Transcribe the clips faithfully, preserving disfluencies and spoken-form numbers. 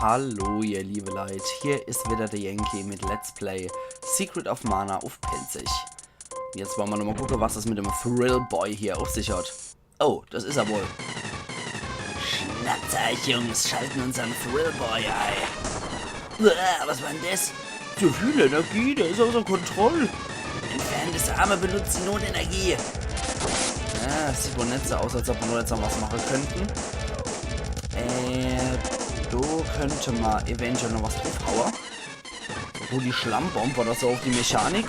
Hallo, ihr liebe Leit, hier is wieder der Yankee mit Let's Play Secret of Mana uff Pälzisch. Jetzt wolle mer nochmal gucke, was es mit dem Thrill Boy hier uff sich hat. Oh, das is er wohl. Schnappt eich, Jungs, schalten unsern Thrill Boy ei. Uah, was war denn das? Zu viel Energie, der is außer Kontrolle. Entfernt das Arme, benutzt die Notenergie. Ja, das sieht wohl net so aus, als ob mer do jetzt noch was mache könnten. Äh, do könnt mer eventuell noch was druffhaue. Wo die Schlammbomb oder so uff die Mechanik.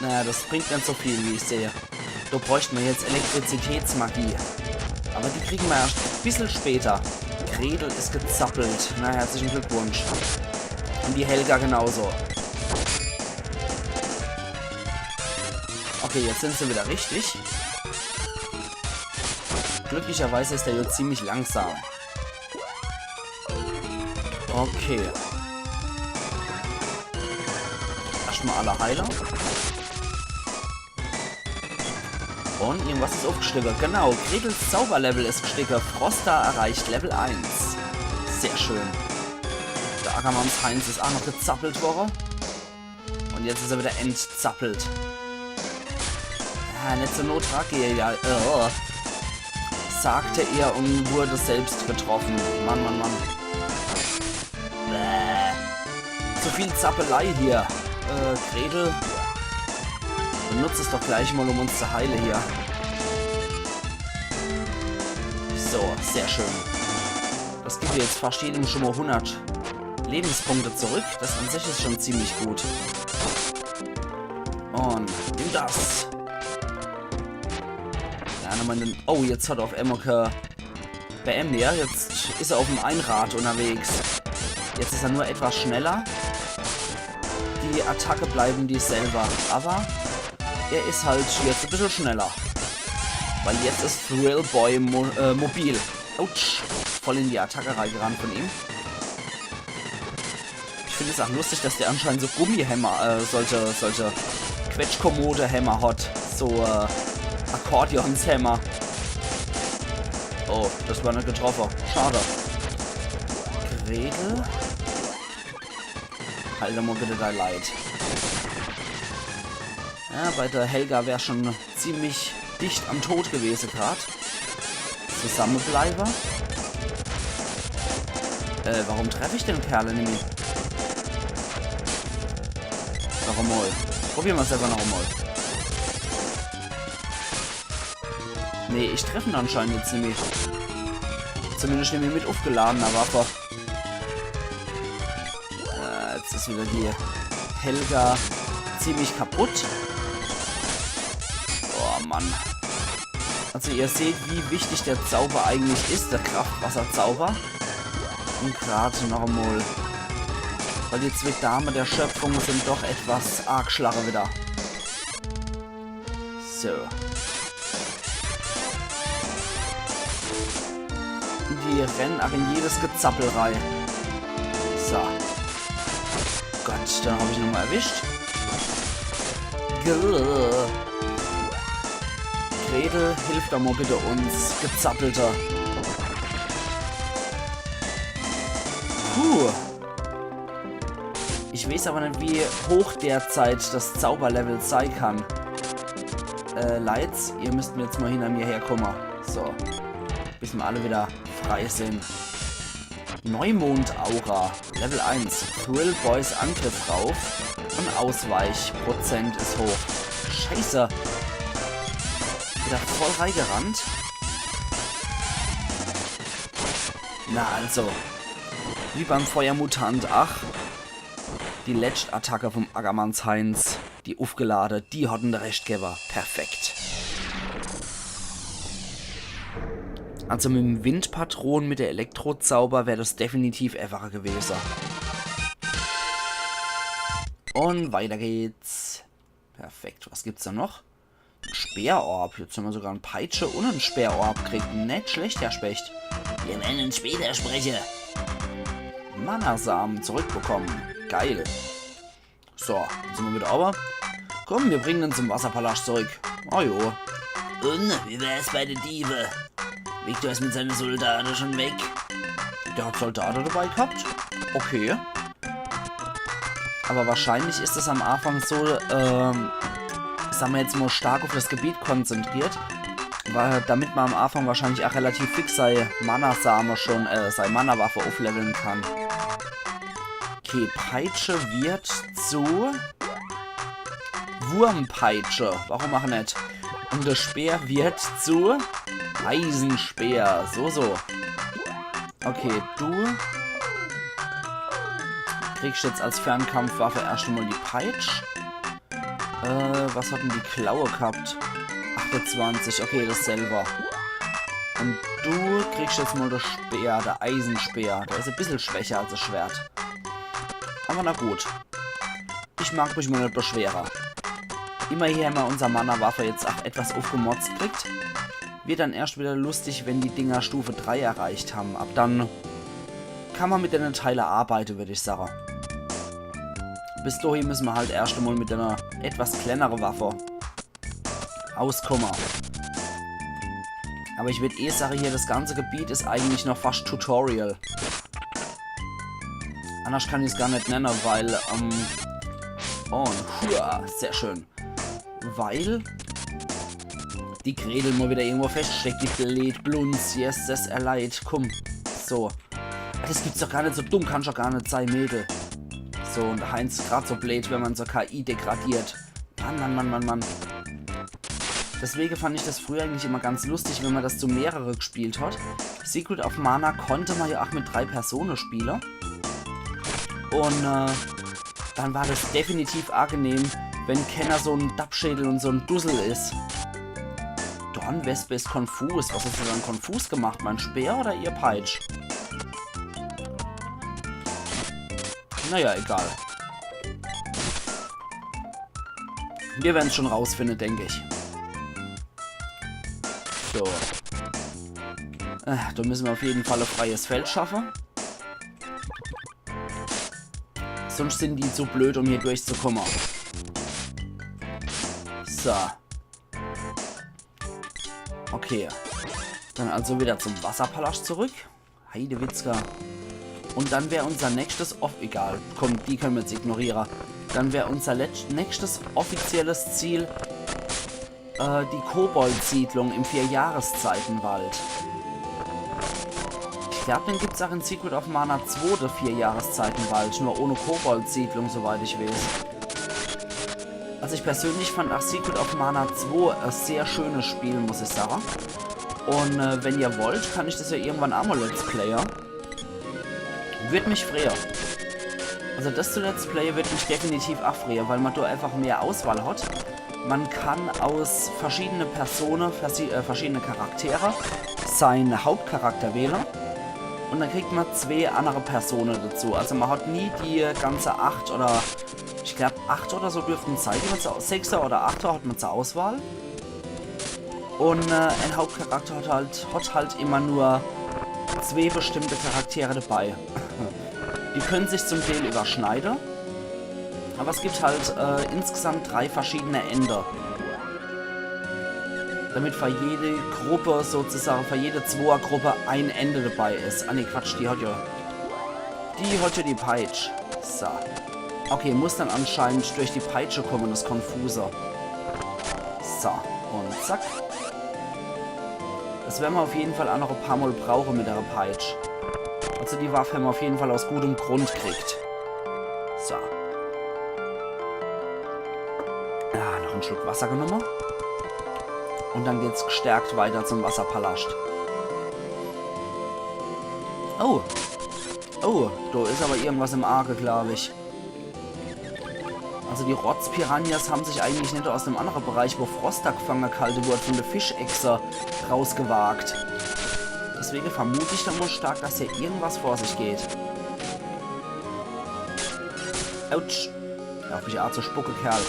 Naja, das bringt net so viel, wie ich sehe. Do bräucht mer jetzt Elektrizitätsmagie. Aber die kriegen mer erscht bissel später. Gretel is gezappelt. Na, herzlichen Glückwunsch. Und die Helga genauso. Okay, jetzt sin se wieder richtig. Glücklicherweise is der jetzt ziemlich langsam. Okay. Erscht mal alle heile. Und irgendwas is uffgestiege. Genau, Gretels Zauberlevel is gestiege. Frosta erreicht Level eins. Sehr schön. Der Ackermanns Heinz is ach noch gezappelt worre. Und jetzt is er wieder entzappelt. Ah, net so Notracke, ja. Oh. Sagte er und wurde selbst getroffen. Mann, Mann, Mann. Bäh. Zu viel Zappelei hier. Äh, Gretel. Benutz es doch gleich mal, um uns zu heile hier. So, sehr schön. Das gibt jetzt fast jedem schon mal hundert Lebenspunkte zurück. Das an sich is schon ziemlich gut. Und nimm das. Ja, nochmal den. Oh, jetzt hat er uff emol ke B M, ja. Jetzt is er uffm Einrad unterwegs. Jetzt is er nur etwas schneller. Die Attacke bleiben dieselbe. Aber er is halt jetzt e bissel schneller. Weil jetzt is Thrill Boy mo äh, mobil. Autsch. Voll in die Attacke reingerannt von ihm. Ich find's ach lustig, dass der anscheinend so Gummihämmer, äh, solche, solche Quetschkommode-Hämmer hat. So, äh, Akkordeonshämmer. Oh, das war net getroffen. Schade. Gretel? Halt doch mal bitte dei Leid. Ja, bei der Helga wär schon ziemlich dicht am Tod gewese grad. Zusammebleibe. Äh, warum treff ich den Kerl nimmi? Noch emol. Probiere mer's einfach noch emol. Nee, ich treff en anscheinend jetzt nimmi. Zumindest nimmi mit uffgeladener Waffe. Äh, jetzt is wieder die Helga ziemlich kaputt. Oh Mann. Also ihr seht, wie wichtig der Zauber eigentlich is, der Kraftwasserzauber. Und grad noch emol. Weil die zwee Dame der Schöpfung sin doch etwas arg schlache wieder. So. Die rennen ach in jedes Gezappel rei. So. Gott, dann hab ich nochmal erwischt. Grrr. Gretel, hilf doch mal bitte uns Gezappelter. Puh. Ich weeß aber net, wie hoch derzeit das Zauberlevel sei kann. Äh, Leits, ihr müsst mir jetzt mal hinter mir herkomme. So. Bis mir alle wieder frei sin. Neumond-Aura. Level eins. Thrill Boys Angriff rauf. Und Ausweichprozent is hoch. Scheiße. Wieder voll reigerannt. Na also. Wie beim Feuermutant. Ach. Die letscht Attacke vom Ackermanns Heinz, die uffgelade, die hat en de Rescht gewwe. Perfekt. Also mit dem Windpatron, mit der Elektrozauber wär das definitiv äfacher gewese. Und weiter geht's. Perfekt. Was gibt's da noch? Speerorb. Jetzt hämmer sogar en Peitsche und en Speerorb gekriegt. Net schlecht, Herr Specht. Wir werden uns später sprechen. Manasamen zurückbekommen. Geil. So, jetzt sin mer wieder owwe. Komm, wir bringen uns zum Wasserpalast zurück. Oh jo. Und wie wär's bei de Diebe? Victor is mit seine Soldate schon weg. Der hat Soldate dabei gehabt? Okay. Aber wahrscheinlich is es am Anfang so, ähm, sag mer jetzt mal, stark auf das Gebiet konzentriert, weil, damit man am Anfang wahrscheinlich auch relativ fix sei Mana-Same schon, äh, sei Mana-Waffe aufleveln kann. Okay, Peitsche wird zu Wurmpeitsche. Warum auch net? Und das Speer wird zu Eisenspeer. So, so. Okay, du kriegst jetzt als Fernkampfwaffe erst einmal die Peitsch. Äh, was hat denn die Klaue gehabt? Achtundzwanzig, okay, dasselbe. Und du kriegst jetzt mal das Speer, der Eisenspeer. Der is ein bisschen schwächer als das Schwert. Aber na gut. Ich mag mich mal net beschwere. Immerhin haben wir unser Mana-Waffe jetzt auch etwas aufgemotzt kriegt. Wird dann erst wieder lustig, wenn die Dinger Stufe drei erreicht haben. Ab dann kann man mit den Teile arbeite, würd ich sage. Bis dahin müssen wir halt erst einmal mit einer etwas kleinere Waffe auskomme. Aber ich würd eh sage, hier das ganze Gebiet is eigentlich noch fast Tutorial. Anders kann ich's gar net nenne, weil, ähm, oh, hua, sehr schön. Weil die Gretel mal wieder irgendwo feststeckt, die blöd Blunz. Yes, das erleid. Komm. So. Das gibt's doch gar net, so dumm kannst doch gar net sei, Mädel. So, und Heinz grad so blöd, wenn man so K I degradiert. Mann, Mann, Mann, Mann, Mann. Deswege fand ich das früher eigentlich immer ganz lustig, wenn man das zu mehrere gespielt hat. Secret of Mana konnte man ja auch mit drei Persone spiele. Und, äh, dann war das definitiv angenehm, wenn kenner so ein Dappschädel und so ein Dussel is. Dornwespe is konfus. Was hast du dann konfus gemacht? Mein Speer oder ihr Peitsch? Naja, egal. Wir werden's schon rausfinde, denk ich. So. Äh, da müssen wir auf jeden Fall ein freies Feld schaffe. Sonst sind die zu blöd, um hier durchzukommen. So. Okay. Dann also wieder zum Wasserpalast zurück. Heidewitzka. Und dann wär unser nächstes off-, egal, komm, die können wir jetzt ignorieren. Dann wär unser letz-, nächstes offizielles Ziel, äh, die Kobold-Siedlung im Vierjahreszeitenwald. Ich glaub, den gibt's auch in Secret of Mana zwei, der Vierjahreszeitenwald, nur ohne Kobold-Siedlung, soweit ich weiß. Also ich persönlich fand auch Secret of Mana zwei ein sehr schönes Spiel, muss ich sagen. Und, äh, wenn ihr wollt, kann ich das ja irgendwann auch mal Let's Player. Würd mich freuen. Also das zu Let's Play würd mich definitiv auch freuen, weil man da einfach mehr Auswahl hat. Man kann aus verschiedene Persone, versi-, äh, verschiedene Charaktere seinen Hauptcharakter wählen. Und dann kriegt man zwei andere Persone dazu. Also man hat nie die ganze acht oder, ich glaub, acht oder so dürften sein, die man zur, sechser oder achter hat man zur Auswahl. Und, äh, ein Hauptcharakter hat halt, hat halt immer nur zwei bestimmte Charaktere dabei. Die können sich zum Teil überschneiden, aber es gibt halt, äh, insgesamt drei verschiedene Ende. Damit für jede Gruppe sozusagen, für jede Zweiergruppe ein Ende dabei ist. Ah ne, Quatsch, die hat ja, die hat ja die Peitsch. So. Okay, muss dann anscheinend durch die Peitsche kommen, das Konfuse. So, und zack. Das werden wir auf jeden Fall auch noch ein paar Mal brauchen mit der Peitsch. Also die Waffe haben wir auf jeden Fall aus gutem Grund kriegt. So. Ah, noch einen Schluck Wasser genommen. Und dann geht's gestärkt weiter zum Wasserpalast. Oh. Oh, da ist aber irgendwas im Arge, glaub ich. Also die Rotzpiranhas haben sich eigentlich nicht aus dem anderen Bereich, wo Frosta gefangen gehalten wurde, von der Fischechse rausgewagt. Deswegen vermute ich da mal stark, dass hier irgendwas vor sich geht. Autsch. Hör auf mich anzuspucken, Kerl.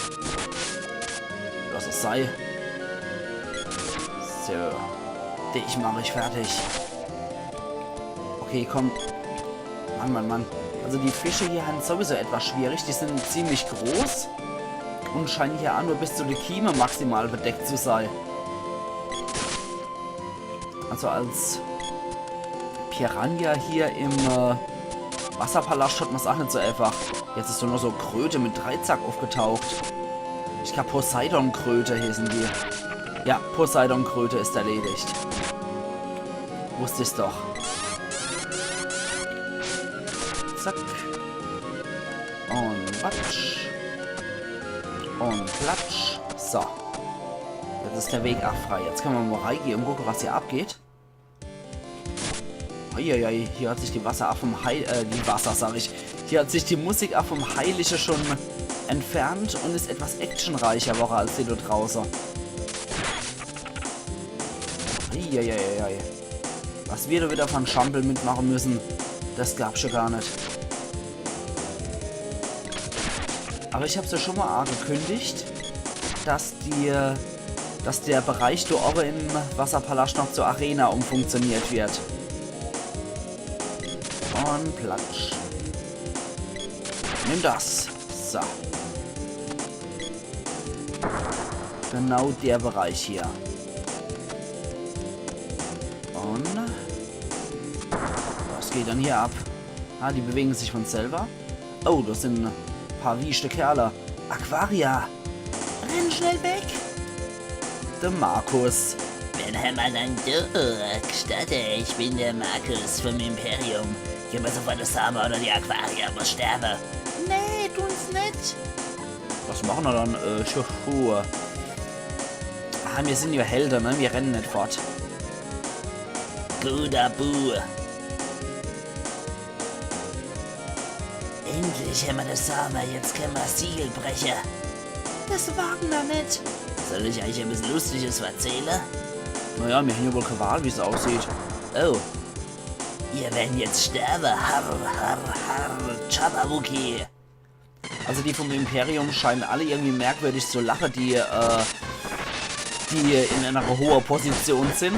Lass es sei. So. Dich mach ich fertig. Okay, komm. Mann, Mann, Mann. Also die Fische hier haben sowieso etwas schwierig. Die sind ziemlich groß und scheinen hier auch nur bis zu den Kiemen maximal bedeckt zu sein. Also als Piranha hier im äh, Wasserpalast hat man's ach net so einfach. Jetzt is do noch so Kröte mit Dreizack aufgetaucht. Ich glaab, Poseidon-Kröte hießen die. Ja, Poseidon-Kröte is erledigt. Wusst ich's doch. Zack. Und batsch. Und platsch. So. Jetzt is der Weg ach frei. Jetzt könne mer mol reigehe und gucke, was hier abgeht. Eieiei, hier hat sich die Wasser ach vom Heil-, äh, die Wasser, sag ich. Hier hat sich die Musik ach vom Heilige schon entfernt und is etwas actionreicher woche als die do drauße. Eieieiei. Was wir do wieder von Schampel mitmache müssen, das glaabsch jo gar net. Aber ich hab's jo schon mol angekündigt, dass die, dass der Bereich do owwe im Wasserpalast noch zur Arena umfunktioniert wird. Und platsch. Nimm das. So. Genau der Bereich hier. Und was geht dann hier ab? Ah, die bewegen sich von selber. Oh, das sind paar wieschte Kerle. Aquaria! Renn schnell weg! Der Markus. Wen hämmer dann do? Gstatte, ich bin der Markus vom Imperium. Gib mir sofort das Arme oder die Aquaria muss sterben. Nee, tun's net. Was machen wir dann? Äh, Schuhe. Ah, wir sind ja Helden, ne? Wir rennen net fort. Guter Bu. Endlich hämmer das Arme, jetzt könne mer das Siegel breche. Das wagen mer net. Soll ich euch etwas Lustiges verzähle? Naja, mir hän ja wohl kä Wahl, wie's aussieht. Oh. Ihr werdet jetzt sterben. Har, har, har. Jabberwocky. Also die vom Imperium scheinen alle irgendwie merkwürdig zu lache, die, äh, die in einer hohen Position sind.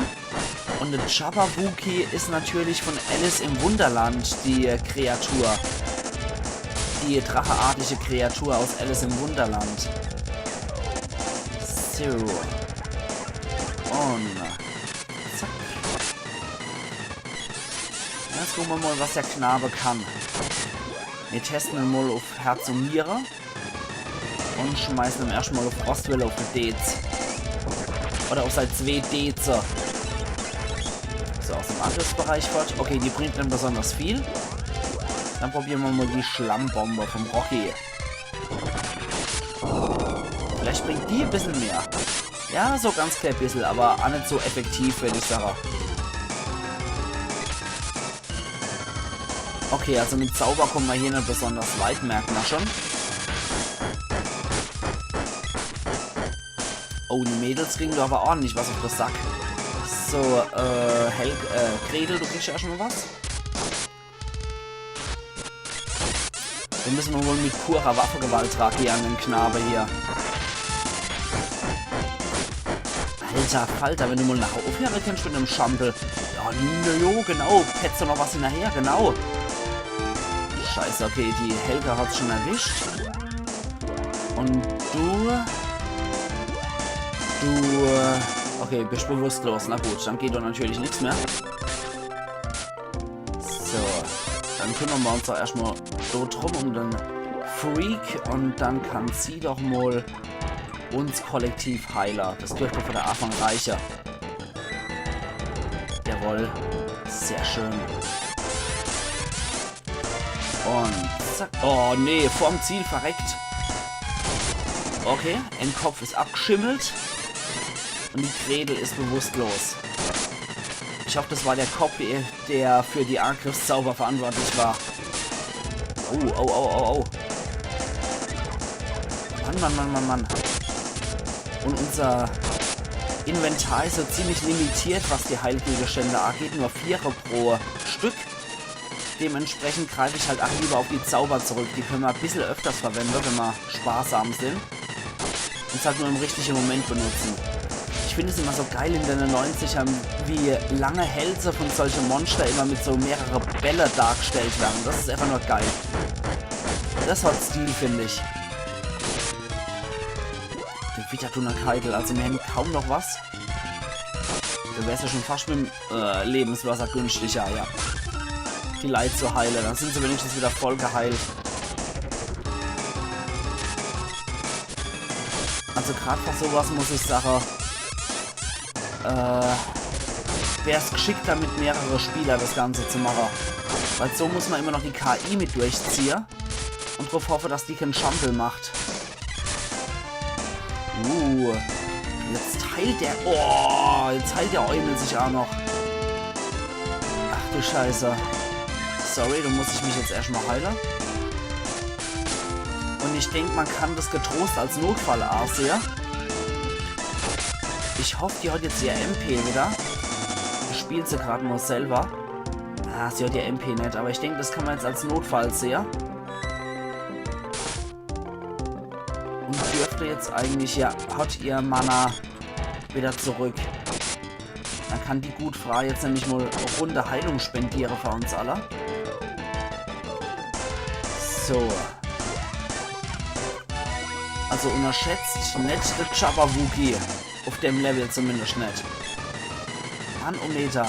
Und der Jabberwocky ist natürlich von Alice im Wunderland die Kreatur. Die dracheartige Kreatur aus Alice im Wunderland. So. Und zack. Jetzt gucke mer mal, was der Knabe kann. Wir testen ihn mal auf Herz und Niere. Und schmeißen ihn erstmal auf Frostwelle auf die Dez. Oder auf sei zwee Deze. So, aus dem Angriffsbereich fort. Okay, die bringt net besonders viel. Dann probieren wir mal die Schlammbombe vom Rocky. Vielleicht bringt die ein bisschen mehr. Ja, so ganz klein bisschen, aber auch nicht so effektiv, würde ich sagen. Okay, also mit Zauber kommen wir hier nicht besonders weit, merkt man schon. Oh, die Mädels kriegen doch aber ordentlich was auf den Sack. So, äh, Hel-, äh, Gretel, du kriegst ja schon mal was. Da müssen wir wohl mit purer Waffengewalt rangehen an den Knabe hier. Alter Falter, wenn du mal noch aufhören kannst mit dem Schampel. Ja, nö, jo, genau. Petzt doch noch was hinterher, genau. Scheiße, okay, die Helga hat's schon erwischt. Und du... Du... äh, Okay, bist bewusstlos. Na gut, dann geht doch natürlich nichts mehr. So, dann kümmern wir uns doch erstmal so drum um den Freak und dann kann sie doch mal uns kollektiv heilen. Das dürfte von der Anfang reichen. Jawohl, sehr schön. Und zack. Oh nee, vorm Ziel verreckt. Okay, ein Kopf ist abgeschimmelt. Und die Gretel ist bewusstlos. Ich hoffe, das war der Kopf, der für die Angriffszauber verantwortlich war. Oh, oh, oh, oh, oh. Mann, Mann, Mann, Mann, Mann. Und unser Inventar ist so ziemlich limitiert, was die Heilgegenstände angeht. Nur vier pro Stück. Dementsprechend greife ich halt auch lieber auf die Zauber zurück. Die können wir ein bisschen öfters verwenden, wenn wir sparsam sind. Und es halt nur im richtigen Moment benutzen. Ich finde es immer so geil in den Neunzigern, wie lange Hälse von solchen Monster immer mit so mehrere Bälle dargestellt werden. Das ist einfach nur geil. Das hat Stil, finde ich. Gewitterdunnerkeidel, also wir haben kaum noch was. Do wär's ja schon fast mit dem äh, Lebenswasser günstiger, ja. Die Leit zu heile, dann sind se wenigstens wieder voll geheilt. Also grad bei sowas muss ich sage, äh, wär's geschickter, mit mehrere Spieler das Ganze zu mache. Weil so muss man immer noch die K I mit durchziehe und drauf hoffe, dass die kein Schampel macht. Uh, jetzt heilt der. Oh, jetzt heilt der Eumel sich auch noch. Ach du Scheiße. Sorry, do muss ich mich jetzt erstmal heile. Und ich denk, man kann das getrost als Notfall ansehe. Ich hoff, die hat jetzt ihr M P wieder. Ich spiel se grad nur selber. Ah, sie hat ihr M P net, aber ich denk, das kann man jetzt als Notfall sehe. Und dürfte jetzt eigentlich, ja, hat ihr Mana wieder zurück. Dann kann die gut Frau jetzt nämlich mal e Runde Heilung spendiere für uns alle. So. Also unterschätzt net de Jabberwocky. Auf dem Level zumindest net. Manometer.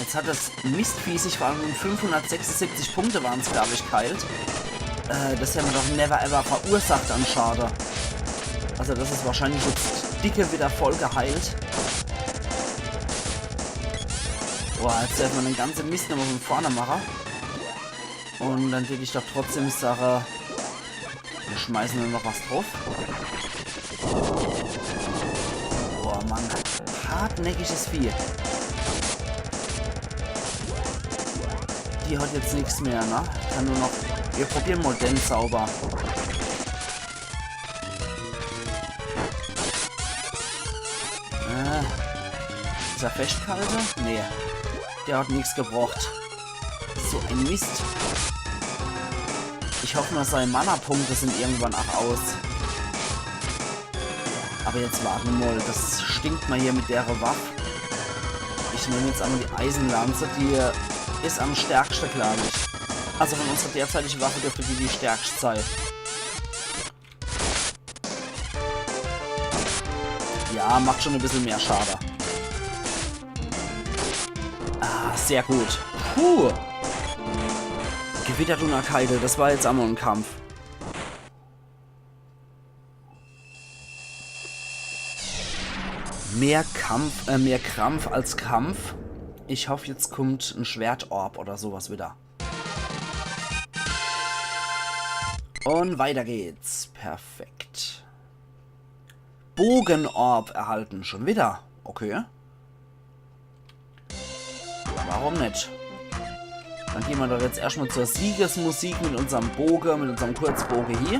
Jetzt hat das Mistvieh sich vor allem um fünfhundertsechsundsiebzig Punkte waren's, glaub ich, geheilt. Äh, das hätte man doch never ever verursacht an Schade. Also das ist wahrscheinlich jetzt dicke wieder voll geheilt. Boah, jetzt darf man den ganzen Mist nochmal von vorne machen. Und dann tät ich doch trotzdem sage, wir schmeißen nur noch was drauf. Boah, Mann. Hartnäckiges Vieh. Die hat jetzt nichts mehr, ne? Kann nur noch. Wir probieren mal den Zauber. Äh, ist er festgehalten? Nee. Der hat nichts gebracht. So ein Mist. Ich hoffe nur, seine Mana-Punkte sind irgendwann auch aus. Aber jetzt warten wir mal. Das stinkt mal hier mit der Waffe. Ich nehme jetzt einmal die Eisenlanze. Die ist am stärksten, glaube ich. Also von unserer derzeitigen Waffe dürfte die die stärkste sein. Ja, macht schon ein bisschen mehr Schade. Ah, sehr gut. Puh. Gewitterdunnerkeidel, das war jetzt einmal ein Kampf. Mehr Kampf, äh, mehr Krampf als Kampf. Ich hoffe, jetzt kommt ein Schwertorb oder sowas wieder. Und weiter geht's. Perfekt. Bogenorb erhalten. Schon wieder? Okay. Warum nicht? Dann gehen wir doch jetzt erstmal zur Siegesmusik mit unserem Boge, mit unserem Kurzboge hier.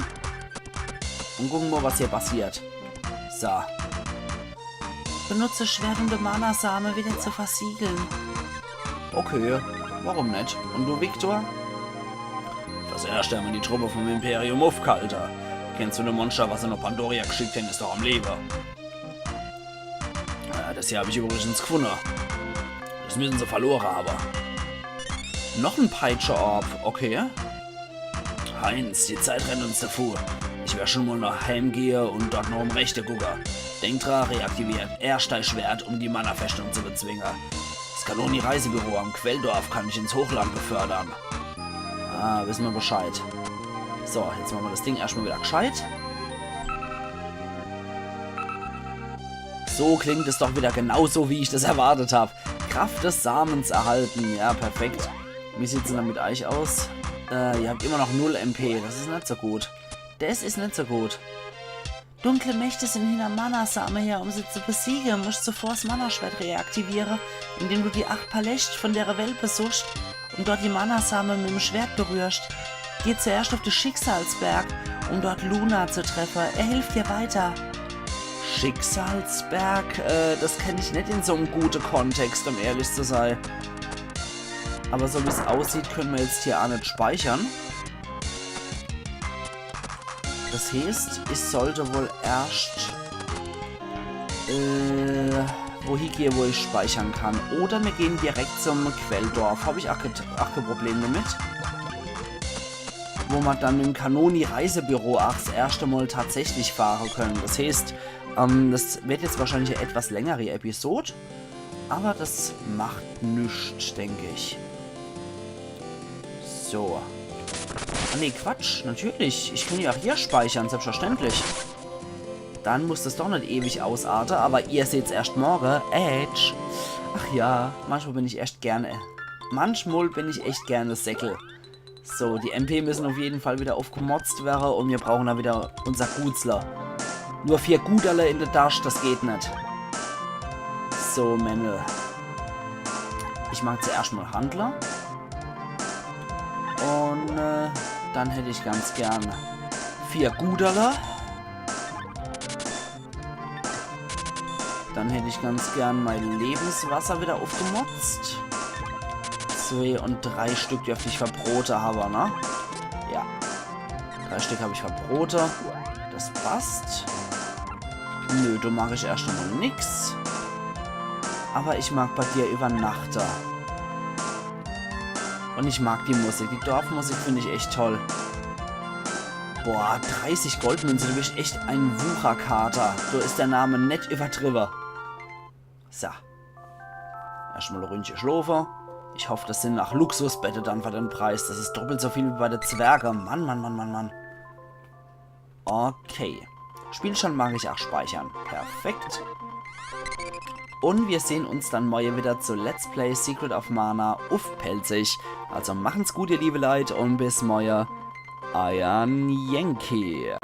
Und gucken wir, was hier passiert. So. Benutze Schwert, um die Mana-Same wieder zu versiegeln. Okay, warum nicht? Und du, Victor? Fürs Erschte hämmer die Truppe vom Imperium uffgehalte. Kennst du de Monster, was se noch Pandoria geschickt hän, is doch am Lewe. Ja, das hier hab ich übrigens gefunne. Das müssen se verlore habe. Noch en Peitsche-Orb, okay. Heinz, die Zeit rennt uns davon. Ich wer schon mol noch heimgehe und dort noch im Rechte gucke. Denk dra, reaktivier erscht dei Schwert, um die Mana-Festung zu bezwinge. Das Kanoni-Reisebüro am Quelldorf kann dich ins Hochland befördern. Ah, wissen wir Bescheid. So, jetzt machen wir das Ding erstmal wieder gescheit. So klingt es doch wieder genauso, wie ich das erwartet hab. Kraft des Samens erhalten. Ja, perfekt. Wie sieht's denn dann mit euch aus? Äh, ihr habt immer noch null M P. Das is net so gut. Das is net so gut. Dunkle Mächte sind hinner Mana-Same her, um se zu besiege. Musst sofort das Mana-Schwert reaktiviere, indem du die acht Paläscht von dere Welt besuchst und dort die Mana-Same mit dem Schwert berührst. Geh zuerscht auf de Schicksalsberg, um dort Luna zu treffe. Er hilft dir weiter. Schicksalsberg? Äh, das kenn ich net in so'm gute Kontext, um ehrlich zu sei. Aber so wie's aussieht, können wir jetzt hier aa net speichern. Das heeßt, ich sollte wohl erscht, äh, wohie gehe, wo ich speichern kann. Oder mir gehen direkt zum Quelldorf. Hab ich aa ke-, aa ke Problem damit. Wo mer dann mit dem Kanoni-Reisebüro aa das erschte Mol tatsächlich fahre können. Das heeßt, Ähm, das wird jetzt wahrscheinlich e etwas längere Episode, aber das macht nix, denk ich. So. Ah, nee, Quatsch, natürlich. Ich kann ja auch hier speichern, selbstverständlich. Dann muss das doch net ewig ausarte, aber ihr seht's erscht morge. Edge. Ach ja, manchmal bin ich echt gerne. Manchmal bin ich echt gerne Säckel. So, die M P müssen auf jeden Fall wieder aufgemotzt werre und wir brauchen da wieder unser Gutsler. Nur vier Guderle in der Tasch, das geht net. So, Männel. Ich mag zuerscht mal Handler. Und äh, dann hätt ich ganz gern vier Guderle. Dann hätt ich ganz gern mein Lebenswasser wieder aufgemotzt. Zwei und drei Stück dürft ich verbrote habe, ne? Ja. Drei Stück hab ich verbrote. Das passt. Nö, du mag ich erscht mal nix. Aber ich mag bei dir übernachte. Und ich mag die Musik. Die Dorfmusik find ich echt toll. Boah, dreißig Goldmünze, du bist echt ein Wucherkater. Do is der Name net übertriwwe. So. Erscht mal e Ründche schlofe. Ich hoff, das sind nach Luxusbette dann für den Preis. Das is doppelt so viel wie bei de Zwerge. Mann, Mann, Mann, Mann, Mann. Okay. Spielstand mag ich auch speichern. Perfekt. Und wir sehen uns dann morge wieder zu Let's Play Secret of Mana uff Pälzisch. Also machen's gut, ihr liebe Leit, und bis morge. Eier Yankee.